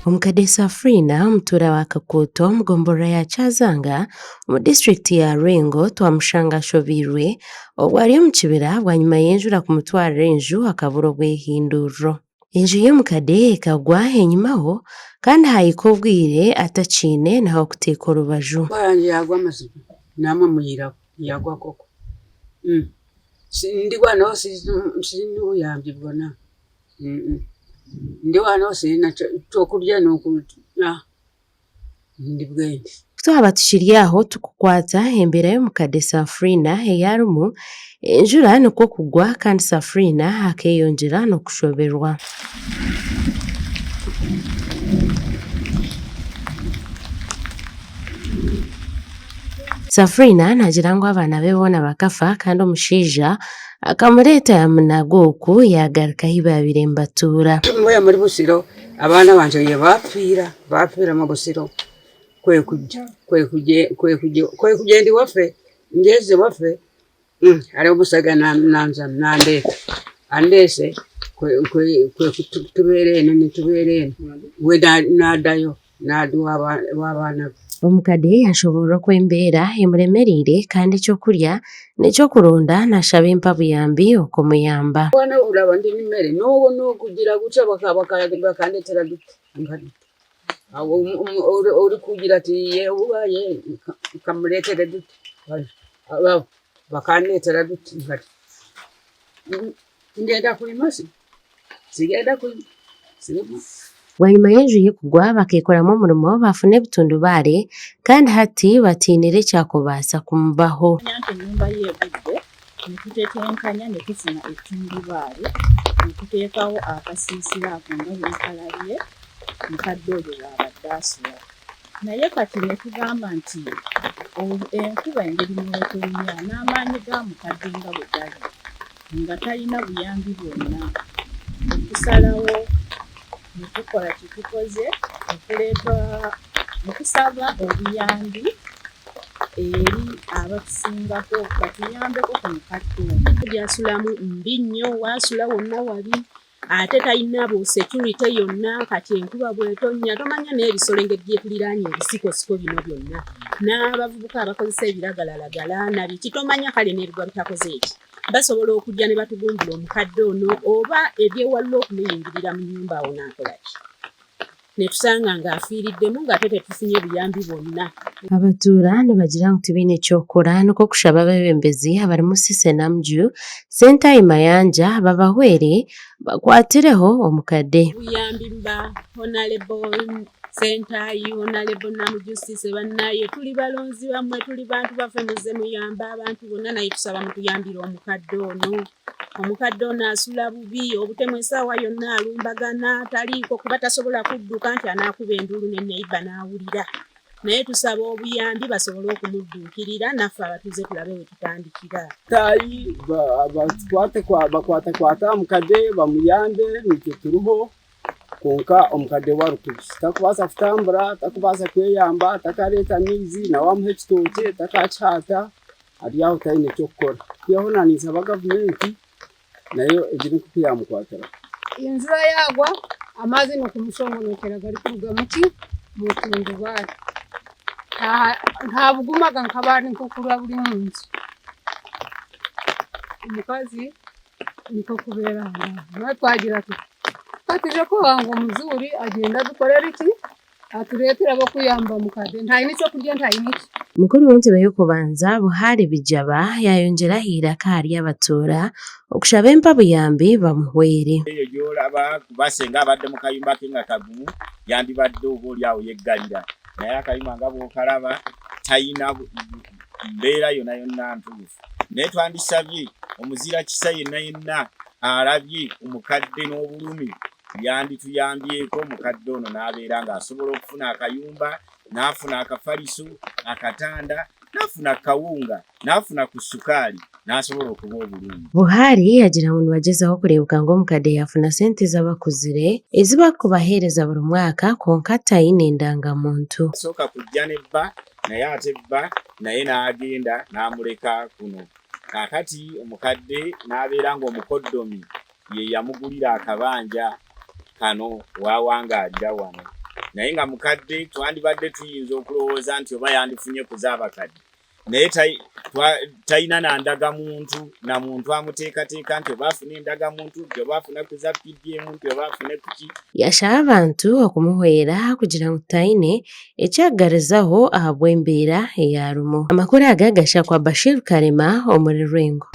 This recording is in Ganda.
Omukadde Safrina omutuura wa Kakuuto omu gomborora ya Kyazanga omu disiturikiti ya Lwengo twamushanga ashobeirwe obwo ari omu kibira bwanyima y'enjura kumutwarira enju akabura obwehinduriro. Enju y'omukadde ekagwa enyimaho kandi haahika obwire atakiine n'ah'okuteeka orubaju. Enju yagwa amazima namwe muyirabo yagwa koko ndi wano siine obuyambi bwona ndi wano siine kyokurya ndi bwendi. Twaba tukiri aho tukukwata embeera y'omukadde Safrina ei arimu, enjura nikwo kugwa kandi Safrina akeeyongyera n'okushoberwa. Safrina naagira ngu abaana be boona bakafa kandi omushaija akamureeta yaamunaga oku yaagaruka ahu baabaire nibatuura. Mbwenu omuri Busiro abaana bangye baafiira, baafiira omu Busiro kwekugyenda ewaffe ngyeze ewaffe hariho omusaija nandeeta andeese tubeera enu nitubeera enu we nadayo naada ow'abaana be. Omukadde yashoboorora oku embeera emuremereire kandi ekyokurya n'ekyokuronda nashaba empa buyambi okumuyamba. Mbwenu oraba ndi n'emere n'okugira gutya bakandetera duti nkarya. Orikugira ati nkamureetera duti bakandetera duti nkarya. Ngenda kurima shi? Sigenda kurima. Sirima. Bwanyima y'enju ye kugwa bakeekoramu omurimo baafuna ebitundubaare kandi hati batiinire ekyakubaasa kumubaho. Manya nti ennyumba ye egudde ne tutetenkanya ne tufuna ettundubaali ne tuteekawo akasiisira ako nga bw'okalabye mukadde oyo bw'abadde asula. Naye kati ne tugamba nti enkuba engeri mw'etonnya n'amaanyi ga mukadde nga bwe gali nga talina buyambi bwonna ne tusalawo ne tukola kye tukoze okuleeta ne tusaba obuyambi eri abatusingako batuyambeko ku mukadde ono. Gy'asulamu mbi nnyo, w'asula wonna wabi ate talina bu security yonna. Kati enkuba bw'etonnya tomanya n'ebisolo engeri gyetuliraanye ebisikosiko bino byonna n'abavubuka abakozesa ebiragalalagala na biki tomanya kale n'ebigwa bitakoze eki basobola okujja ne batugumbula omukadde ono oba ebyewalula okumuyingirira mu nnyumba awo n'akola ki ne tusanga ng'afiiriddemu ng'ate tetufunye buyambi bwonna. Abatuura nibagira ngu tibaine ky'okukora nikwo kushaba abeebembezi abarimu Cissy Namju, Ssentayi Mayanja babahwere bakwatireho omukadde. Obuyambi ba Honourable Ssentayi, Honourable Namju Cissy bannaye tuli balonzi bammwe tuli bantu baffe muzze muyamba abantu bonna naye tusaba mutuyambire omukadde ono. Omukadde ono asula bubi, obutemu essaawa yonna alumbagana, taliiko kuba tasobola kudduka nti anaakuba enduulu ne neighbor n'awulira. Naye tusaba obuyambi basobole okumudduukirira naffe abatuuze tulabe we tutandikira. Tayi bakwatakwata omukadde bamuyambe nitwe turiho kwonka omukadde we ari kubi takubaasa kutambura takubaasa kweyamba takareeta amaizi na wamuha ekitookye takakihaata ari aho taine ky'okukora. Kwihaho naaninsaba gavumenti nayo egire nk'oku yaamukwatiraho. Enjura yaagwa amaizi nigumushongonokera garikuruga muki omu tundubaare ntabugumaga nk'abandi nk'oku buri omu nju. Omukazi nikwo kubeera aho ngaho. Twagira tuti ka tuje kuhanga omuzuuri agyende adukorere ki atureetere ab'okuyamba mukadde ntaine ekyokurya ntaine ki. Mukuru w'entebe y'okubanza Buhari Bijaba yayongyera aha eiraka ahari abatuura okushaba empa buyambi bamuhwere. Eyo gy'olaba kuba senga abadde mu kayumba ke nga kagumu yandibadde oba oli awo yeggalira naye akayumba nga bw'okalaba talina mbeera yonna yonna ntuufu naye twandisabye omuzira kisa yenna yenna alabye omukadde n'obulumi yandituyambyeko omukadde ono n'abeera ng'asobola okufuna akayumba n'afuna akafaliso akatanda n'afuna kawunga n'afuna ku sukaali n'asobola okuba obulungi. Buhari yagira ngu nibagyezaho kureebeka ngu omukadde yaafuna sente z'abakuzire ezi barikubaheereza buri mwaka kwonka taine ndangamuntu. Yasooka kujja ne bba naye ate bba naye n'agenda n'amuleka kuno. Kaakati omukadde n'abeera ng'omukoddomi ye yamugulira akabanja kano w'awangaalira wano. Naye nga mukadde, twandibadde tuyinza okulowooza nti oba yandifunye ku z'abakadde, naye talina na ndagamuntu na muntu amuteekateeka nti oba afune endagamuntu, nti oba afune ku za PDM, nti oba afune kuki. Yashaba abantu okumuhwera kugira ngu taine ekyagarizaho ahabw'embeera ei arimu. Amakuru aga gashakwa Bashir Karema omuri Rwengo.